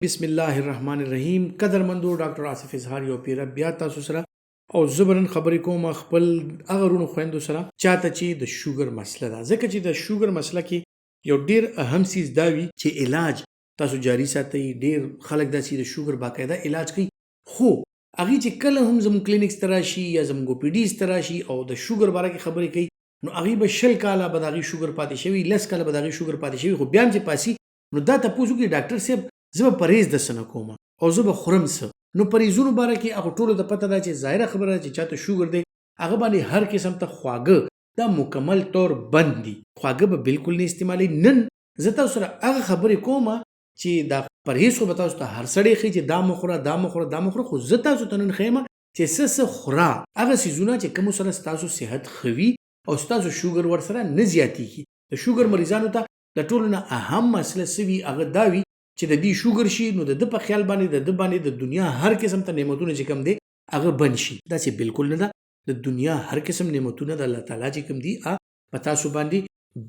بسم الله الرحمن الرحیم. قدرمندو، ډاکټر آصف اظهار یو پیره بیا تاسو سره او زه به نن خبرې کوم خپل هغه وروڼو خویندو سره چاته چې د شوګر مسله ده، ځکه چې د شوګر مسله کې یو ډیر اهم څیز دا وي چې علاج تاسو جاری ساتئ. ډیر خلک داسې د شوګر باقاعده علاج کوي، خو هغوی چې کله هم زموږ کلینیکس ته راشي یا زموږ او پي ډیز ته راشي او د شوګر باره کې خبرې کوي، نو هغوی به 20 کاله به د هغوی شوګر پاتې شوي، 10 کاله به د هغوی شوګر پاتې شوي، خو بیا هم چې پاسي نو دا تپوس وکړي، ډاکټر صاحب، زه به پرهیز د څه نه کوم او زه به خورم څه؟ نو پرهیزونو باره کې هغه ټولو ته پته ده چې ظاهره خبره ده چې چاته شوګر دی، هغه باندې هر قسم ته خواږه دا مکمل طور بند دي، خواږه به بالکل نه استعمالوي. نن زه تاسو سره هغه خبرې کوم چې دا پرهیز خو به تاسو ته هر سړی ښیي چې دا مه خوره، دا مه خوره، دا مه خوره، خو زه تاسو ته نن ښیم چې څه څه خوره، هغه څیزونه چې کومو سره ستاسو صحت ښه وي او ستاسو شوګر ورسره نه زیاتیږي. د شوګر مریضانو ته د ټولو نه اهم مسله څه وي؟ هغه دا وي چې د دې شوګر شي، نو د ده په خیال باندې د ده باندې د دنیا هر قسم ته نعمتونه چې کوم دی هغه بند شي. داسې بالکل نه ده. د دنیا هر قسم نعمتونه د الله تعالی چې کوم دي په تاسو باندې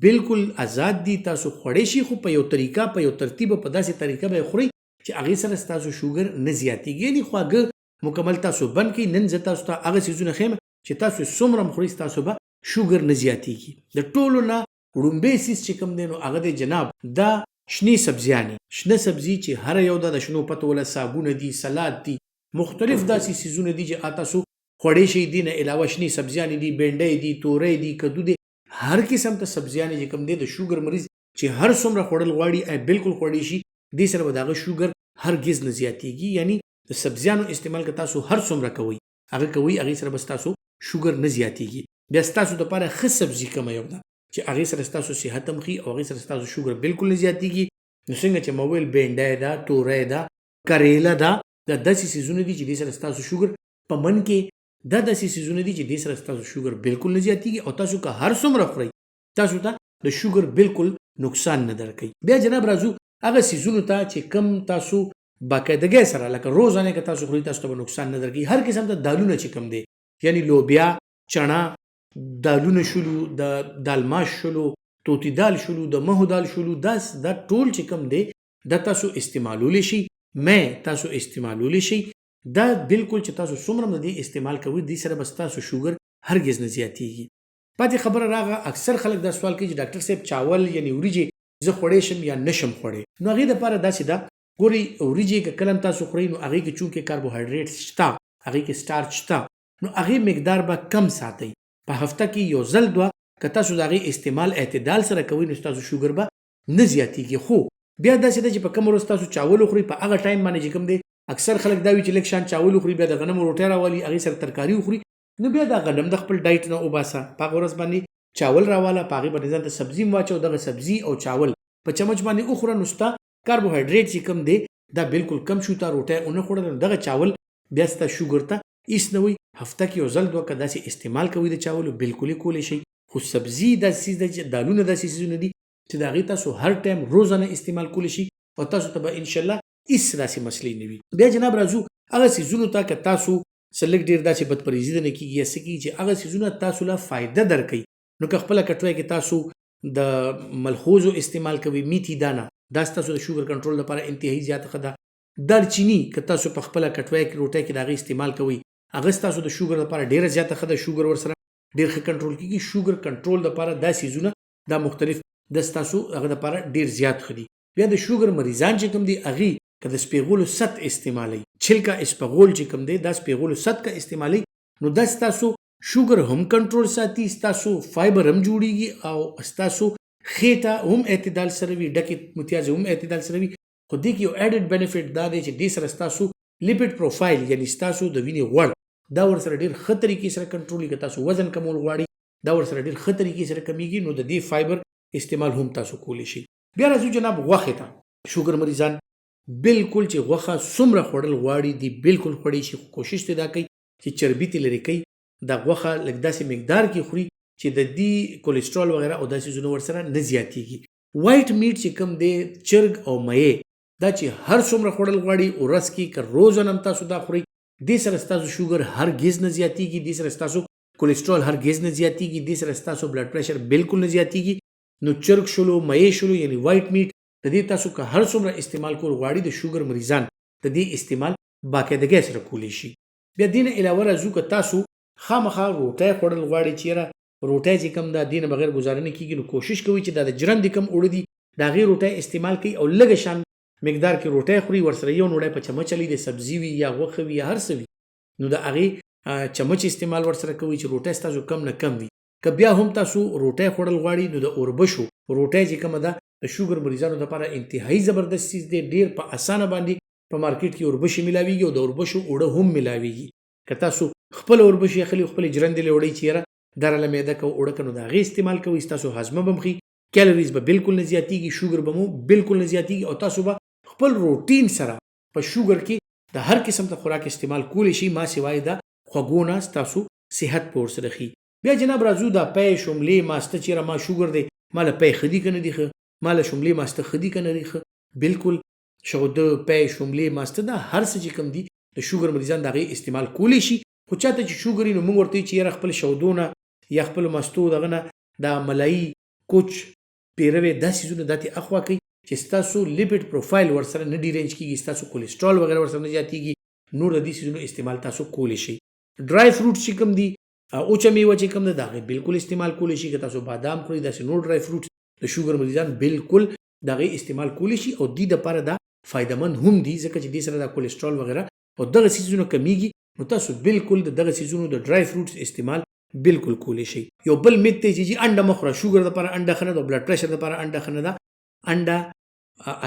بالکل آزاد دي، تاسو خوړی شي، خو په یو طریقه، په یو ترتیب، په داسې طریقه به خورئ چې هغې سره ستاسو شوګر نه زیاتېږي، یعنی خواږه مکمل تاسو بند کړئ. نن زه تاسو ته هغه څیزونه ښیم چې تاسو څومره هم خورئ، ستاسو به شوګر نه زیاتېږي. د ټولو نه وړومبی څیز چې کوم دی، نو هغه دی جناب دا شنې سبزیانې. شنه سبزي چې هره یو ده، د شنو پتو وله ساګونه دي، سلاد دي، مختلف داسې څیزونه دي چې تاسو خوړی شئ. دې نه علاوه شنې سبزیانې دي، بینډۍ دي، تورۍ دي، کدو دی، هر قسم ته سبزیانې چې کوم دی، د شوګر مریض چې هر څومره خوړل غواړي بالکل خوړی شي. دې سره به د هغه شوګر هرګز نه زیاتیږي. یعنی د سبزیانو استعمال که تاسو هر څومره کوئ، هغه کوئ، هغې سره به ستاسو شوګر نه زیاتیږي. بیا ستاسو دپاره ښه سبزي کومه یو ده چې هغې سره ستاسو صحت هم ښي او هغې سره ستاسو شوګر بالکل نه زیاتیږي؟ نو څنګه چې ما وویل، بینډۍ ده، تورۍ ده، کریله ده، دا داسې څیزونه دي چې دې سره ستاسو شوګر په من کې، دا داسې څیزونه دي چې دې سره ستاسو شوګر بالکل نه زیاتیږي او تاسو که هر څومره خورئ، تاسو ته د شوګر بالکل نقصان نه درکوي. بیا جناب راځو هغه څیزونو ته چې کم تاسو باقاعدګۍ سره لکه روزانه که تاسو خورئ، تاسو ته به نقصان نه درکوي. هر قسم ته دالونه چې کوم دی، یعنی لوبیا، چڼا دالونه شولو، د دالماش شولو، توتی دال شولو، د مهو دال شولو، دا ټول چې کوم دی دا تاسو استعمالولی شئ، مې تاسو استعمالولی شئ. دا بالکل چې تاسو څومره د دې استعمال کوئ، دې سره به ستاسو شوګر هرګز نه زیاتیږي. پاتې خبره راغه، اکثر خلک دا سوال کوي چې ډاکټر صاحب، چاول یعنی وریجې زه خوړی شم یا نشم خوړی؟ نو هغې دپاره داسې ده، ګورئ، وریجې که کله هم تاسو خورئ، نو هغې کې چونکې کاربوهایډریټ شته، هغې کې سټارچ شته، نو هغې مقدار به کم ساتئ. په هفته کې یو ځل دوه که تاسو د هغې استعمال اعتدال سره کوئ، نو ستاسو شوګر به نه زیاتیږي. خو بیا داسې ده چې په کومه ورځ تاسو چاول وخورئ، په هغه ټایم باندې چې کوم دی، اکثر خلک دا وي چې لږ شان چاول وخوري، بیا د غنمو روټۍ راوالي، هغې سره ترکاري وخوري. نو بیا دا غنم د خپل ډایټ نه وباسه، په هغه ورځ باندې چاول راواله، په هغې باندې ځان ته سبزي هم واچوه، دغه سبزي او چاول په چمچ باندې وخوره، نو ستا کاربوهایډریټ چې کوم دی دا بالکل کم شو. تا روټۍ ونه خوړله، نو دغه چاول بیا ستا شوګر ته هیڅ نه وي. هفته کې یو ځل دوه که داسې استعمال کوئ د چاولو، بالکل یې کولی شئ. خو سبزي داسې څیز ده چې دالونه داسې څیزونه دي چې د هغې تاسو هر ټایم روزانه استعمال کولی شئ او تاسو ته به انشاءالله هیڅ داسې مسلې نه وي. بیا جناب راځو هغه څیزونو ته که تاسو څه لږ ډېر داسې بدپرهیزي نه کېږي یا څه کېږي چې هغه څیزونه تاسو له فایده درکوي. نو که خپله کټوۍ کې تاسو د ملخوزو استعمال کوئ، میتي دانه، دا ستاسو د شوګر کنټرول لپاره انتهایی زیاته ښه ده. دارچیني که تاسو په خپله کټوۍ کې، روټۍ کې د هغې استعمال کوئ، هغه ستاسو د شوګر لپاره ډېره زیاته ښه ده، شوګر ورسره ډېر ښه کنټرول کېږي. شوګر کنټرول لپاره دا څیزونه دا مختلف د ستاسو هغه لپاره ډېر زیات ښه دي. بیا د شوګر مریضان چې کوم دي، هغوی که د سپیغولو ست استعمالوي، چلکه اسپغول چې کوم دی، دا سپیغولو ست که استعمالوي، نو دا ستاسو شوګر هم کنټرول ساتي، ستاسو فایبر هم جوړیږي او ستاسو خېټه هم اعتدال سره وي، ډکې متیازې هم اعتدال سره وي. خو دې کې یو ایډډ بینیفټ دا دی چې دې سره ستاسو لیپیډ پروفایل، یعنی ستاسو د وینې غوړ، دا ورسره ډېر ښه طریقې سره کنټرول. که تاسو وزن کمول غواړئ، دا ورسره ډېر ښه طریقې سره کمیږي. نو د دې فایبر استعمال هم تاسو کولی شئ. بیا راځو جناب غوښې ته. شوګر مریضان بالکل چې غوښه څومره خوړل غواړي، دی بالکل خوړی شي، خو کوشش ته دا کوي چې چربي ترې لرې کوي. دا غوښه لږ داسې مقدار کې خوري چې د دې کولیسټرول وغیره او داسې څیزونه ورسره نه زیاتیږي. وایټ میټ چې کوم دی، چرګ او مېې، دا چې هر څومره خوړل غواړي ورځ کې، که روزانه هم تاسو دا خورئ، دې سره ستاسو شوګر هرګز نه زیاتیږي، دې سره ستاسو کولیسټرول هرګز نه زیاتیږي، دې سره ستاسو بلډ پریشر بالکل نه زیاتیږي. نو چرګ شولو، مېې شولو، یعنی وایټ میټ. د دې تاسو که هر څومره استعمال کول غواړي د شوګر مریضان د دې استعمال باقاعدګۍ سره کولی شي. بیا دې نه علاوه راځو که تاسو خامخا روټۍ خوړل غواړي چې یاره روټۍ چې کوم ده دې نه بغیر ګزاره نه کیږي، نو کوشش کوئ چې دا د جرندې کوم اوړه دي د هغې روټۍ استعمال کړئ او لږه شان مقدار کې روټۍ خوري، ورسره یو نوړی په چمچ لري، د سبزي وي یا غوښه وي یا هر څه وي، نو د هغې چمچ استعمال ورسره کوئ چې روټۍ ستاسو کم نه کم وي. که بیا هم تاسو روټۍ خوړل غواړي نو د اوربشو روټۍ چې کومه ده د شوګر مریضانو لپاره انتهایی زبردست څیز دی. ډیر په اسانه باندې په مارکیټ کې اوربشې ملاویږي او د اوربشو اوړه هم ملاویږي. که تاسو خپل اوربشې اخلي او خپلې جرندې له وړئ چې یاره دا راله میده که اوړه که، نو د هغې استعمال کوئ، ستاسو هضمه به هم ښي، کیلوریز به بالکل نه زیاتیږي، شوګر به مو بالکل نه زیاتیږي او تاسو به خپل روټین سره په شوګر کې د هر قسم د خوراک استعمال کولی شئ، ما سوای د خوږو نه ستاسو صحت په ورسره ښي. بیا جناب راځو دا پی شملې ماسته چې یاره ما شوګر دی، ما له پی ښه دي که نه دي ښه، ما له شملې ماسته ښه دي که نه دي ښه؟ بالکل شوده، پی، شملې، ماسته دا هر څه چې کوم دي د شوګر مریضان د هغې استعمال کولی شي. خو چاته چې شوګر وي نو موږ ورته وایو چې یاره خپل شودو نه یا خپل مستو دغه نه دا ملایي، کوچ، پیروی دا څیزونه دا ترې اخوا کوي چې ستاسو لیپیډ پروفایل ورسره نه ډیرینج کیږي، ستاسو کولیسټرول وغیره ورسره نه زیاتیږي. نور د دې څیزونو استعمال تاسو کولی شئ. ډرای فروټس چې کوم دي، اوچه میوه چې کوم ده د هغې بالکل استعمال کولی شي. که تاسو بادام خورئ، داسې نور ډرای فروټس د شوګر مریضان بالکل د هغې استعمال کولی شي او دې دپاره دا فایده مند هم دي، ځکه چې دې سره دا کولیسټرول وغیره او دغه څیزونه کمیږي. نو تاسو بالکل د دغه څیزونو د ډرای فروټس استعمال بالکل کولی شئ. یو بل میت دی چې جی انډه مه خوره، شوګر دپاره انډه ښه نه ده او بلډ پریشر دپاره انډه ښه نه ده. انډه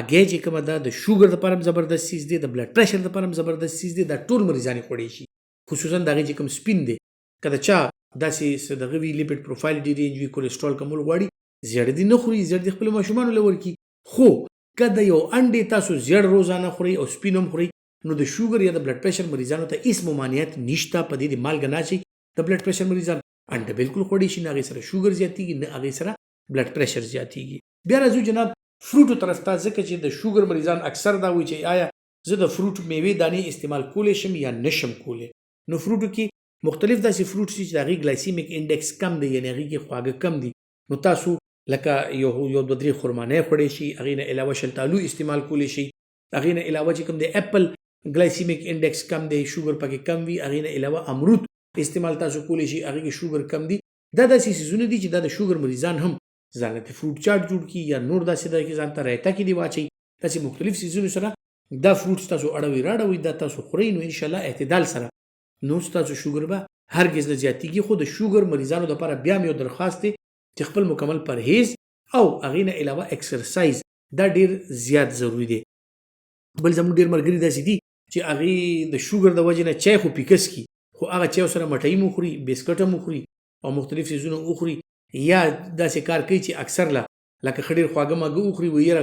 اګې چې کومه ده د شوګر دپاره هم زبردست څیز دی، د بلډ پریشر دپاره هم زبردست څیز دی. دا ټول مریضان یې خوړی شي، خصوصا د هغې چې کوم سپین دی. که د چا داسې څه دغه وي، لیپیډ پروفایل ډېر رینج وي، کولیسټرول کمول غواړي، زیړ دې نه خوري، زیړ دې خپلو ماشومانو له ورکړي. خو که د یو انډې تاسو زیړ روزانه خورئ او سپین هم خورئ نو د شوګر یا د بلډ پریشر مریضانو ته هیڅ ممانعت نشته، په دې دې مالګه نه اچوي. د بلډ پریشر مریضان انډه بالکل خوړی شي، نه هغې سره شوګر زیاتیږي نه هغې سره بلډ پریشر زیاتیږي. بیا راځو جناب فروټو طرف ته، ځکه چې د شوګر مریضان اکثر دا وایي چې آیا زه د فروټ میوې دانې استعمال کولی شم یا نشم کولی. نو فروټو کې مختلف داسې فروټس دي چې د هغې ګلایسیمیک انډیکس کم دی، یعنې هغې کې خواږه کم دي. نو تاسو لکه یو یو دوه درې خرمانې خوړی شي، هغې نه علاوه شلتالو استعمال کولی شي، هغې نه علاوه چې کوم دی اپل ګلایسیمیک انډیکس کم دی، شوګر پکې کم وي، هغې نه علاوه امرود استعمال تاسو کولی شي، هغې کې شوګر کم دي. دا داسې څیزونه دي چې دا د شوګر مریضان هم ځان له فروټ چاټ جوړ کړي یا نور داسې ده کې ځان ته رایته کې دی واچوي. داسې مختلف څیزونو سره دا فروټس تاسو اړوي راړوي، دا تاسو خورئ نو انشاءالله اعتدال سره نو ستاسو شوګر به هرګز نه زیاتیږي. خو د شوګر مریضانو لپاره بیا هم یو درخواست دی چې خپل مکمل پرهیز او هغې نه علاوه اکسرسایز دا ډیر زیات ضروري دی. بل زموږ ډیر ملګري داسې دي چې هغې د شوګر د وجې نه چای خو پیکه څکي، خو هغه چای سره مټۍ هم وخوري، بسکټ هم وخوري او مختلف څیزونه وخوري، یا داسې کار کوي چې اکثر له لکه ښه ډېر خواږه ماږه وخوري، وایي یاره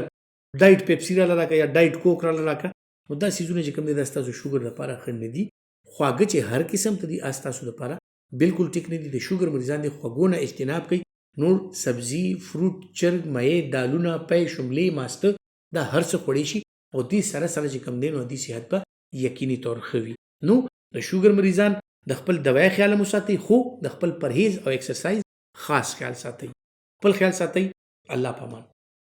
ډایټ پیپسي راله راکړه یا ډایټ کوک راله راکړه. نو دا څیزونه چې کوم دی دا ستاسو شوګر لپاره ښه نه دي. خواږه چې هر قسم ته دي هغه ستاسو لپاره بالکل ټیک نه دي. د شوګر مریضان دې خوږو نه اجتناب کوي. نور سبزي، فروټ، چرګ، مایع، دالونه، پی، شملې، ماسته دا هر څه خوړی شي او دې سره سره چې کوم دی نو دې صحت به یقیني طور ښه وي. نو د شوګر مریضان د خپل دوای خیال هم وساتئ، خو د خپل پرهیز او اکسرسایز خاص خیال ساتئ. خپل خیال ساتئ. الله پامان.